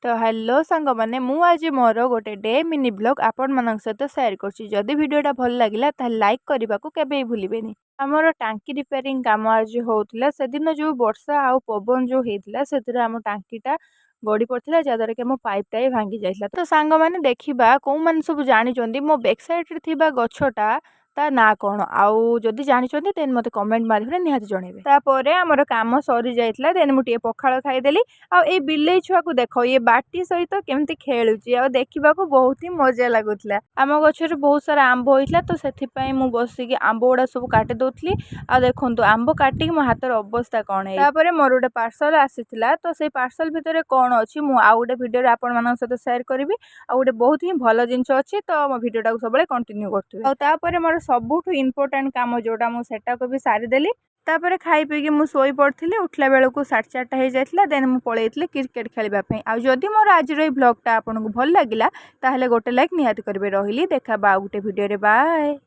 ତ ହ୍ୟାଲୋ ସାଙ୍ଗମାନେ, ମୁଁ ଆଜି ମୋର ଗୋଟେ ଡେ ମିନି ବ୍ଲଗ୍ ଆପଣମାନଙ୍କ ସହିତ ସେୟାର କରୁଛି। ଯଦି ଭିଡ଼ିଓଟା ଭଲ ଲାଗିଲା, ତାହେଲେ ଲାଇକ୍ କରିବାକୁ କେବେ ବି ଭୁଲିବେନି। ଆମର ଟାଙ୍କି ରିପେୟାରିଂ କାମ ଆଜି ହେଉଥିଲା। ସେଦିନ ଯେଉଁ ବର୍ଷା ଆଉ ପବନ ଯେଉଁ ହେଇଥିଲା, ସେଥିରେ ଆମ ଟାଙ୍କିଟା ଗଡ଼ି ପଡ଼ିଥିଲା, ଯାହାଦ୍ୱାରା କି ଆମ ପାଇପ୍ଟା ବି ଭାଙ୍ଗି ଯାଇଥିଲା। ତ ସାଙ୍ଗମାନେ, ଦେଖିବା କେଉଁମାନେ ସବୁ ଜାଣିଛନ୍ତି ମୋ ବ୍ୟାକ୍ ସାଇଡ଼୍ରେ ଥିବା ଗଛଟା ତା ନାଁ କ'ଣ। ଆଉ ଯଦି ଜାଣିଛନ୍ତି, ଦେନ୍ ମୋତେ କମେଣ୍ଟ ମାଧ୍ୟମରେ ନିହାତି ଜଣେଇବେ। ତାପରେ ଆମର କାମ ସରିଯାଇଥିଲା, ଦେନ୍ ମୁଁ ଟିକେ ପଖାଳ ଖାଇଦେଲି। ଆଉ ଏଇ ବିଲେଇ ଛୁଆକୁ ଦେଖ, ଇଏ ବାଟି ସହିତ କେମିତି ଖେଳୁଛି ଆଉ ଦେଖିବାକୁ ବହୁତ ହିଁ ମଜା ଲାଗୁଥିଲା। ଆମ ଗଛରେ ବହୁତ ସାରା ଆମ୍ବ ହେଇଥିଲା, ତ ସେଥିପାଇଁ ମୁଁ ବସିକି ଆମ୍ବ ଗୁଡ଼ା ସବୁ କାଟି ଦେଉଥିଲି। ଆଉ ଦେଖନ୍ତୁ, ଆମ୍ବ କାଟିକି ମୋ ହାତର ଅବସ୍ଥା କ'ଣ ହେଇଛି। ତାପରେ ମୋର ଗୋଟେ ପାର୍ସଲ ଆସିଥିଲା। ତ ସେଇ ପାର୍ସଲ ଭିତରେ କ'ଣ ଅଛି, ମୁଁ ଆଉ ଗୋଟେ ଭିଡ଼ିଓରେ ଆପଣମାନଙ୍କ ସହିତ ସେୟାର କରିବି। ଆଉ ଗୋଟେ ବହୁତ ହିଁ ଭଲ ଜିନିଷ ଅଛି, ତ ମୋ ଭିଡ଼ିଓଟାକୁ ସବୁବେଳେ କଣ୍ଟିନ୍ୟୁ କରୁଥିବେ। ଆଉ ତାପରେ ମୋର ସବୁଠୁ ଇମ୍ପୋର୍ଟାଣ୍ଟ କାମ ଯେଉଁଟା, ମୁଁ ସେଟାକୁ ବି ସାରିଦେଲି। ତାପରେ ଖାଇ ପିଇକି ମୁଁ ଶୋଇ ପଡ଼ିଥିଲି। ଉଠିଲା ବେଳକୁ 4:30 ହେଇଯାଇଥିଲା। ଦେନ୍ ମୁଁ ପଳେଇଥିଲି କ୍ରିକେଟ୍ ଖେଳିବା ପାଇଁ। ଆଉ ଯଦି ମୋର ଆଜିର ଏଇ ବ୍ଲଗ୍ଟା ଆପଣଙ୍କୁ ଭଲ ଲାଗିଲା, ତାହେଲେ ଗୋଟେ ଲାଇକ୍ ନିହାତି କରିବେ। ରହିଲି, ଦେଖା ଆଉ ଗୋଟେ ଭିଡ଼ିଓରେ। ବାଏ।